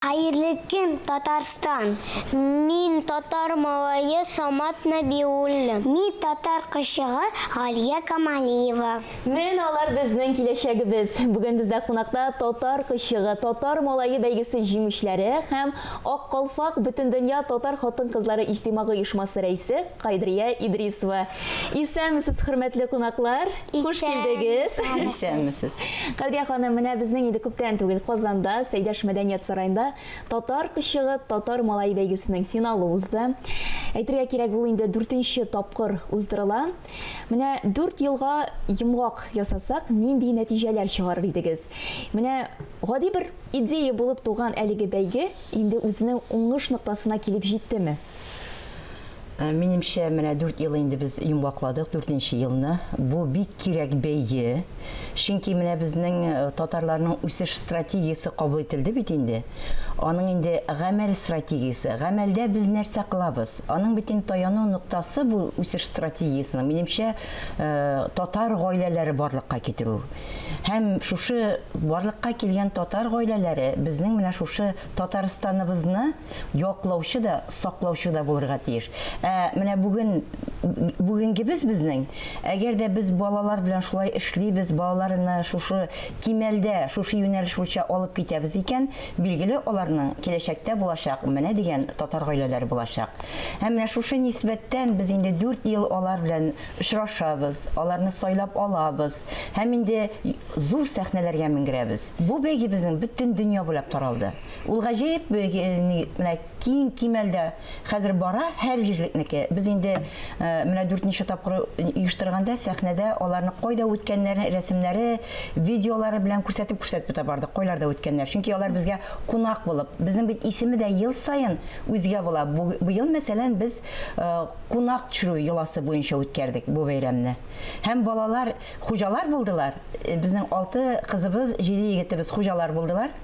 Хәерле көн, Татарстан! Мин татар малае Самат Нәбиуллин. Мин татар кызчыгы Галия Камалиева. Менә алар безнең киләчәгебез. Бүген бездә кунакта Татар кызчыгы, татар малае бәйгесе җиңүчеләре һәм Ак калфак Бөтендөнья татар хатын-кызлары иҗтимагый оешмасы рәисе Кайдрия Идрисова. Исәнмесез, хөрмәтле кунаклар! Хуш килдегез! Исәнмесез! Кадрия ханым, менә безнең инде күптән түгел Казанда, Сәйдәш мәдәният сараенда Татар кызчыгы, татар малае бәйгесенең финалы узды. Әйтергә кирәк, ул инде дүртенче тапкыр уздырыла. Менә дүрт елга йомгак ясасак, нинди нәтиҗәләр чыгарыр идегез? Менә гади бер идея булып туган әлеге бәйге инде үзенең уңыш ноктасына килеп җиттеме? Минемчә, менә дүрт ел инде без йомгакладык, дүртенче елны. Бу бик кирәк бәйге. Чөнки менә безнең татарларның үсеш стратегиясе кабул ителде бит инде. Аның инде гамәл стратегиясе. Гамәлдә без нәрсә кылабыз? Аның бит инде таяну ноктасы бу үсеш стратегиясенең, минемчә, татар гаиләләре барлыкка китерү. Һәм шушы барлыкка килгән татар гаиләләре безнең менә шушы Татарстаныбызны яклаучы да, саклаучы да булырга тиеш. Ә менә бүген, бүгенгебез безнең, әгәр дә без балалар белән шулай эшлибез, балаларны шушы кимәлдә, шушы юнәлеш буенча алып китәбез икән, билгеле, аларның киләчәктә булачак менә дигән татар гаиләләре булачак. Һәм менә шушы нисбәттән без инде дүрт ел алар белән очрашабыз, аларны сайлап алабыз һәм инде зур сәхнәләргә менгерәбез. Бу бәйге безнең бөтен дөнья буйлап таралды. Ул гаҗәеп менә киң кимәлдә хәзер бара, һәр җирлекнеке. Без инде менә дүртенче тапкыр оештырганда сәхнәдә аларны кайда үткәннәрен рәсемнәре, видеолары белән күрсәтеп күрсәтеп тә бардык, кайларда үткәннәр. Чөнки алар безгә кунак булып, безнең бит исеме дә ел саен үзгә була. Быел, мәсәлән, без кунак төшерү йоласы буенча үткәрдек бу бәйрәмне. Һәм балалар хуҗалар булдылар. Безнең алты кызыбыз, җиде егетебез хуҗалар булдылар.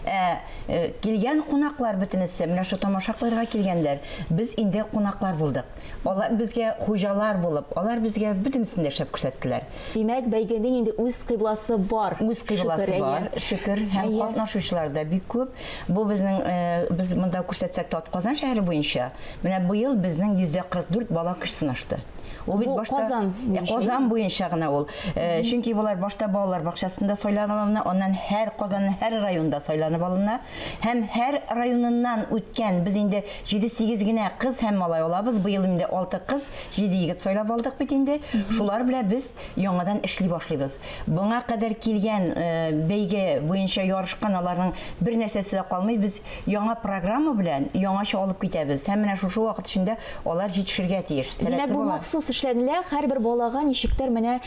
Ә килгән кунаклар бөтенесе, менә шул тамаша кылырга килгәннәр, без инде кунаклар булдык. Алар безгә хуҗалар булып, алар безгә бөтенесен дә шәп күрсәттеләр. Димәк, бәйгенең инде үз кыйбласы бар. Үз кыйбласы бар, шөкер, һәм катнашучылар да бик күп. Бу безнең, без монда күрсәтсәк, Казан шәһәре буенча, менә быел безнең 144 бала көч сынашты. Ул бит башта Казан буенча. Казан буенча гына ул. Чөнки болар башта балалар бакчасында сайланып алына, аннан һәр Казанның һәр районында сайланып алына. Һәм һәр районыннан үткән без инде 7-8 генә кыз һәм малай алабыз. Быел инде 6 кыз, 7 егет сайлап алдык бит инде. Шулар белән без яңадан эшли башлыйбыз. Моңа кадәр килгән бәйге буенча ярышкан аларның бер нәрсәсе дә калмый. Без яңа программа белән яңача алып китәбез. Һәм менә шушы вакыт эчендә алар җитешергә тиеш. Димәк, бу махсус эшләнелә, һәрбер балага ничектер менә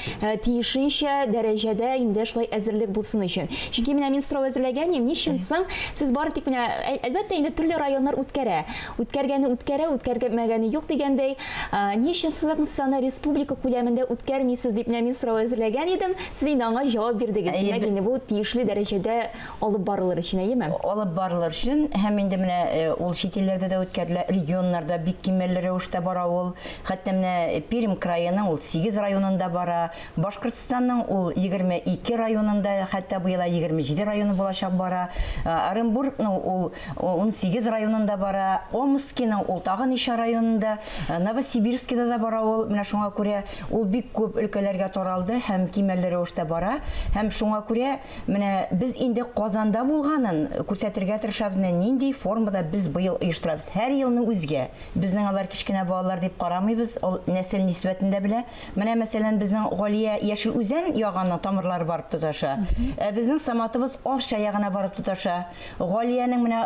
тиешенчә дәрәҗәдә инде шулай әзерлек булсын өчен. Чөнки менә мин сорау әзерләгән идем, ни өчен соң сез бары тик менә, әлбәттә инде төрле районнар үткәрә. Үткәргәне үткәрә, үткәрмәгәне юк дигәндәй, ни өчен сез аны республика күләмендә үткәрмисез дип менә мин сорау әзерләгән идем, сез инде аңа җавап бирдегез. Димәк, инде бу тиешле дәрәҗәдә Алып барылыр өчен, әйеме? Алып барылыр өчен һәм инде менә ул чит илләрдә дә үткәрелә, регионнарда бик кимәлле рәвештә бара ул. Хәтта менә Пермь краеның ул 8 районында бара, Башкортстанның ул 22 районында, хәтта быел 27 районы булачак бара. Оренбургның ул 18 районында бара, Омскиның ул тагы ничә районында, Новосибирскида да бара ул. Менә шуңа күрә ул бик күп өлкәләргә таралды һәм кимәлле рәвештә бара. Һәм шуңа күрә Менә без инде Казанда булганын күрсәтергә тырышабыз, менә нинди формада без быел оештырабыз. Һәр елны үзгә. Безнең алар кечкенә балалар дип карамыйбыз, ул нәсел нисбәтен дә белә. Менә, мәсәлән, безнең Галия Яшел Үзән ягының тамырлары барып тоташа. Ә безнең Саматыбыз Арча ягына барып тоташа. Галиянең менә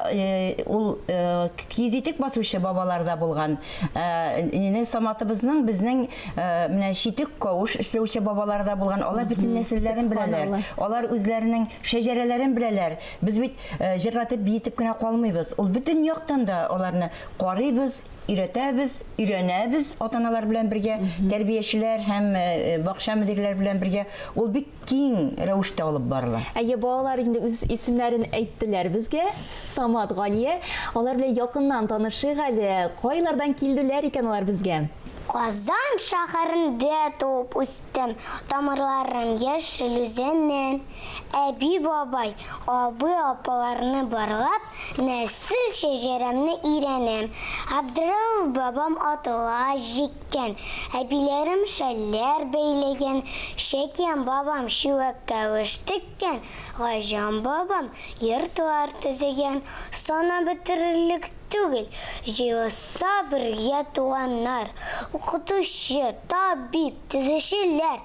ул киез итек басучы бабалары да булган. Э, Саматыбызның безнең менә читек кавыш эшләүче бабалары да булган. Алар бөтен нәселләрен беләләр. Алар үзләренең шәҗәрәләрен беләләр. Без бит җырлатып, биетеп кенә калмыйбыз. Ул бөтен яктан да аларны карыйбыз, өйрәтәбез, өйрәнәбез ата-аналар белән бергә, тәрбиячеләр һәм бакча мөдирләре белән бергә. Ул бик киң рәвештә алып барыла. Әйе, балалар инде үз исемнәрен әйттеләр безгә. Самат, Галия. Алар белән якыннан танышыйк әле. Кайлардан килделәр икән алар безгә? Казан шәһәрендә туып үстем, тамырларым Яшел Үзәннән. Әби-бабай, абый-апаларны барлап, нәсел шәҗәрәмне өйрәнәм. Габдрәүф бабам атлас җиккән, әбиләрем шәлләр бәйләгән, Шәкиян бабам чүәк-кәвеш теккән, Гаҗам бабам йортлар төзегән. Санап бетерерлек түгел, җыелса бергә туганнар, укытучы, табиб, төзүчеләр,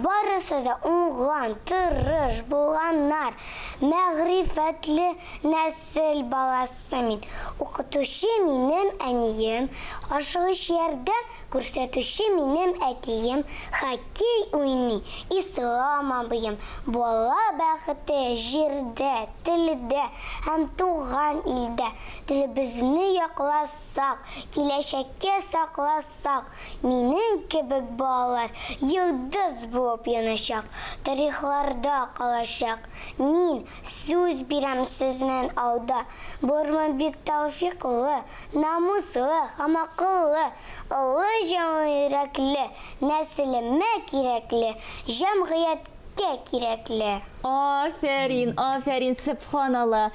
барысы да уңган, тырыш, булганнар. Мәгърифәтле нәсел баласы мин. Укытучы минем әнием, ашыгыч ярдәм күрсәтүче минем әтием, хоккей уйный Ислам абыем. Бала бәхете җирдә, телдә һәм туган илдә. Телебезне якласак, киләчәккә сакласак, минем кебек балалар йолдыз булып яначак, тарихларда калачак. Мин сүз бирәм сезнең алда, булырмын бик тәүфыйклы, намуслы һәм акыллы, олы җанлы йөрәкле, нәселемә кирәкле, җәмгыятькә кирәкле. Афәрин, афәрин, сөбханалла.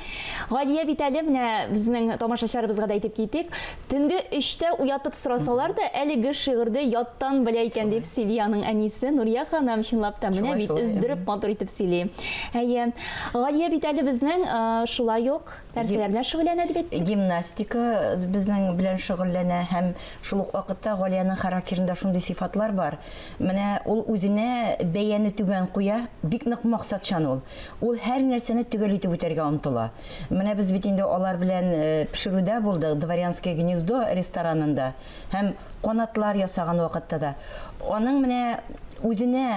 Галия бит әле менә безнең тамашачыларыбызга да әйтеп китик, төнге өчтә уятып сорасалар да, әлеге шигырьне яттан белә икән дип сөйли аның әнисе Нурия ханым. Чынлап та, менә бит өздереп матур итеп сөйли. Әйе. Галия бит әле безнең шулай ук нәрсәләр белән шөгыльләнә дип әйттек? Гимнастика безнең белән шөгыльләнә һәм шул ук вакытта Галиянең характерында шундый сыйфатлар бар, Менә ул үзенә бәяне түбән куя, бик нык максатчан ул. Ул һәр нәрсәне төгәл итеп үтәргә омтыла. Менә без бит инде алар белән пешерүдә булдык, Дворянское гнездо ресторанында һәм канатлар ясаган вакытта да. Аның менә үзенә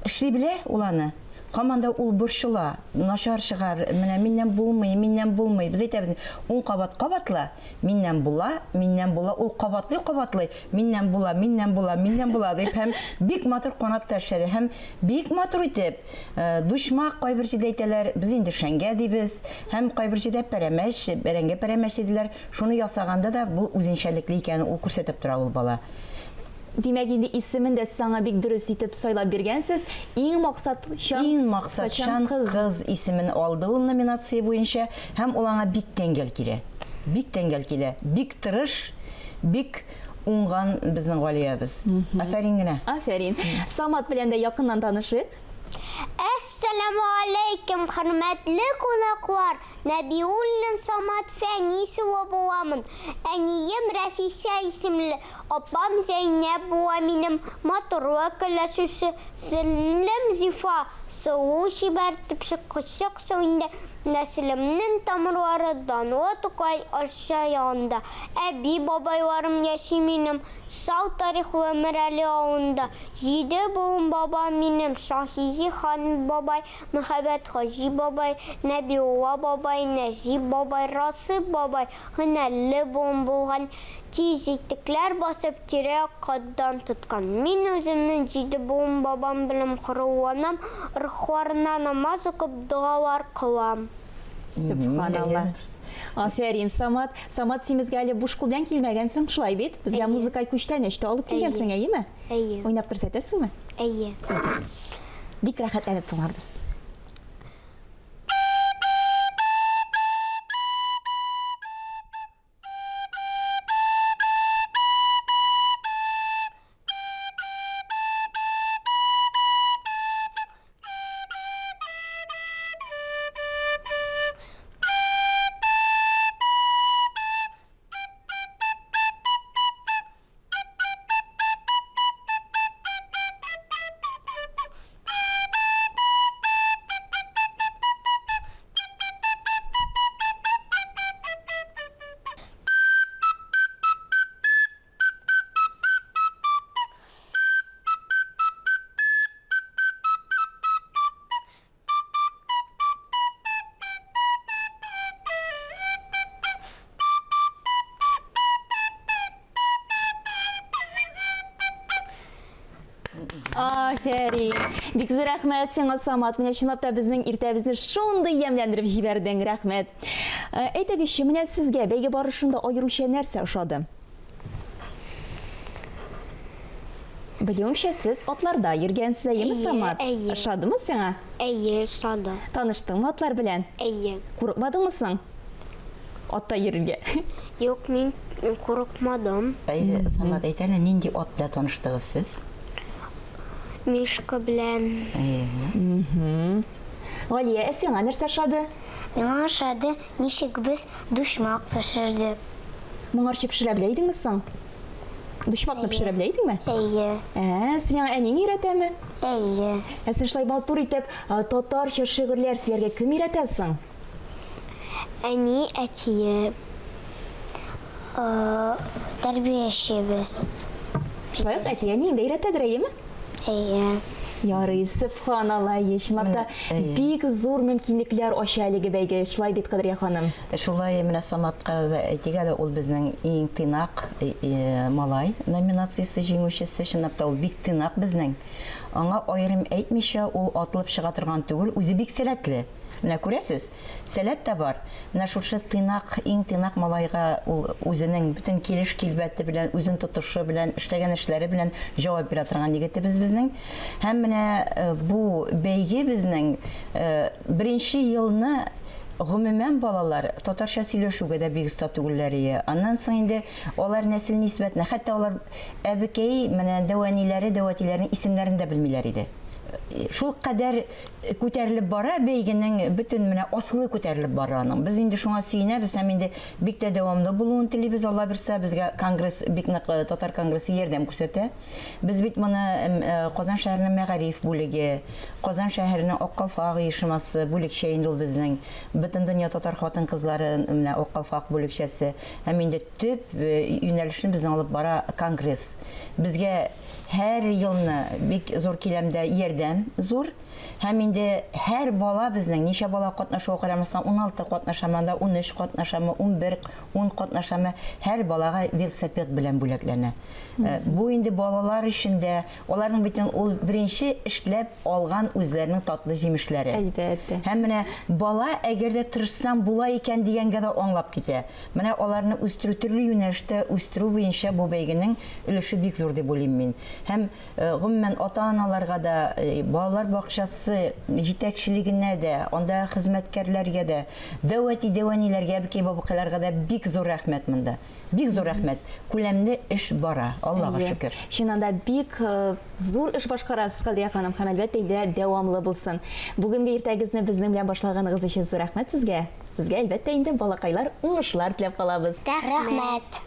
эшли белә ул аны. Һаман да ул борчыла, начар чыгар, менә миннән булмый, миннән булмый. Без әйтәбез, ун кабат кабатла, Миннән була, миннән була, ул кабатлый-кабатлый, миннән була, миннән була, миннән була дип һәм бик матур канат та эшләде һәм бик матур итеп э, дучмак кайбер җирдә әйтәләр, без инде шәңгә дибез һәм кайбер җирдә пәрәмәч, бәрәңге пәрәмәч диделәр. Шуны ясаганда да бу үзенчәлекле икәнен ул күрсәтеп тора ул бала. Димәк, инде исемен дә сез аңа бик дөрес итеп сайлап биргәнсез. Иң максатчан Иң максатчан кыз. кыз исемен алды ул номинация буенча һәм ул аңа бик тәңгәл килә. Бик тәңгәл килә. Бик тырыш, бик уңган безнең Галиябез. Афәрин генә. Афәрин. Самат белән дә якыннан танышыйк. Әссәламү аләйкем, хөрмәтле кунаклар! Нәбиуллин Самат Фәнис улы буламын. Әнием Рәфисә исемле, апам Зәйнәп була минем, матурлык көләчүче, сеңлем Зифа, сылу чибәр, төпчек кызчык соң инде, нәселемнең тамырлары данлы Тукай Арча ягында, әби-бабайларым яши минем Сау тарихлы Мөрәле авылында, җиде буын бабам минем, Шаһизи хан бабай, Мөхәббәтхаҗи бабай, Нәбиулла бабай, Нәҗип бабай, Расыйп бабай һөнәрле буын булган, тиз итекләр басып, тирә-якка дан тоткан. Мин үземнең җидебуын бабам белән горурланам, рухларына намаз укып, догалар кылам. Сөбханалла. Афәрин, Самат. Самат, син безгә әле буш кул белән килмәгәнсең, шулай бит? Безгә музыкаль күчтәнәч тә алып килгәнсең, әйеме? Әйе. Уйнап күрсәтәсеңме? Әйе. Бик рәхәтләнеп тыңларбыз. Афәрин! Бик зур рәхмәт сиңа, Самат. Менә чынлап та безнең иртәбезне шундый ямьләндереп җибәрдең. Рәхмәт. Э, әйтегезче, менә сезгә бәйге барышында аеруча нәрсә ошады? Белүемчә, сез атларда йөргәнсез, әйеме, Әйе, Самат? әйе. Ошадымы сиңа? Әйе, ошады. Таныштыңмы атлар белән? Әйе. Курыкмадыңмы соң? Атта йөрергә. Юк, мин курыкмадым. Әйе, Самат, әйт әле, нинди ат белән таныштыгыз сез? Мишка белән. Әйе. Галия, ә сиңа нәрсә ошады? Миңа ошады, ничек без дучмак пешердек. Моңарчы пешерә белә идеңме соң? Дучмакны пешерә белә идеңме? Әйе. Ә, сиңа әниң өйрәтәме? Әйе. Ә син шулай матур итеп татарча шигырьләр сөйләргә кем өйрәтә соң? Әни, әтием, тәрбиячебез. Шулай ук әти-әниең дә өйрәтәдер, әйеме? Әйе. Ярый, сөбханалла, әйе, чынлап та бик зур мөмкинлекләр ача әлеге бәйге, шулай бит, Кадрия ханым? Шулай, менә Саматка да әйтик әле, ул безнең иң тыйнак малай номинациясе җиңүчесе, чынлап та ул бик тыйнак безнең. Аңа аерым әйтмичә, ул атылып чыга торган түгел, үзе бик сәләтле. Менә күрәсез, сәләт тә бар. Менә шушы тыйнак, иң тыйнак малайга ул үзенең бөтен килеш-килбәте белән, үзен тотышы белән, эшләгән эшләре белән җавап бирә торган егетебез безнең. Һәм менә э, бу бәйге безнең э, беренче елны гомумән балалар татарча сөйләшүгә дә бик оста түгелләр ие. Аннан соң инде алар нәсел нисбәтенә, хәтта алар әбекәй, менә дәү әниләре, дәү әтиләренең исемнәрен дә белмиләр иде. Шул кадәр күтәрелеп бара бәйгенең бөтен менә асылы күтәрелеп бара аның. Без инде шуңа сөенәбез һәм инде бик тә дәвамлы булуын телибез, Алла бирсә, безгә конгресс бик нык э, татар конгрессы ярдәм күрсәтә. Без бит моны э, Казан шәһәренең мәгариф бүлеге, Казан шәһәренең Ак калфак оешмасы бүлекчә инде ул безнең Бөтендөнья татар хатын-кызлары менә Ак калфак бүлекчәсе һәм инде төп э, юнәлешне безнең алып бара конгресс. Безгә Һәр елны бик зур киләмдә ярдәм зур. Һәм инде һәр бала безнең, ничә бала катнашуга карамастан, 16 катнашамы анда, 13 катнашамы, 11, 10 катнашамы, һәр балага велосипед белән бүләкләнә. Э, бу инде балалар өчен дә, аларның бит ул беренче эшләп алган үзләренең татлы җимешләре. Әлбәттә. Һәм менә бала әгәр дә тырышсаң була икән дигәнгә дә аңлап китә. Менә аларны үстерү, төрле юнәлештә үстерү буенча бу бәйгенең өлеше бик зур дип уйлыйм мин. Һәм, гомумән, ата-аналарга да, балалар бакчасы җитәкчелегенә дә, андагы хезмәткәрләргә дә, дәү әти, дәү әниләргә, әбекәй-бабакайларга да бик зур рәхмәт монда. Бик зур рәхмәт. Күләмле эш бара, Аллага шөкер. Чыннан да бик зур эш башкарасыз, Кадрия ханым, һәм, әлбәттә инде, дәвамлы булсын. Бүгенге иртәгезне безнең белән башлаганыгыз өчен зур рәхмәт сезгә. Сезгә, әлбәттә инде, балакайлар, уңышлар теләп калабыз. Рәхмәт.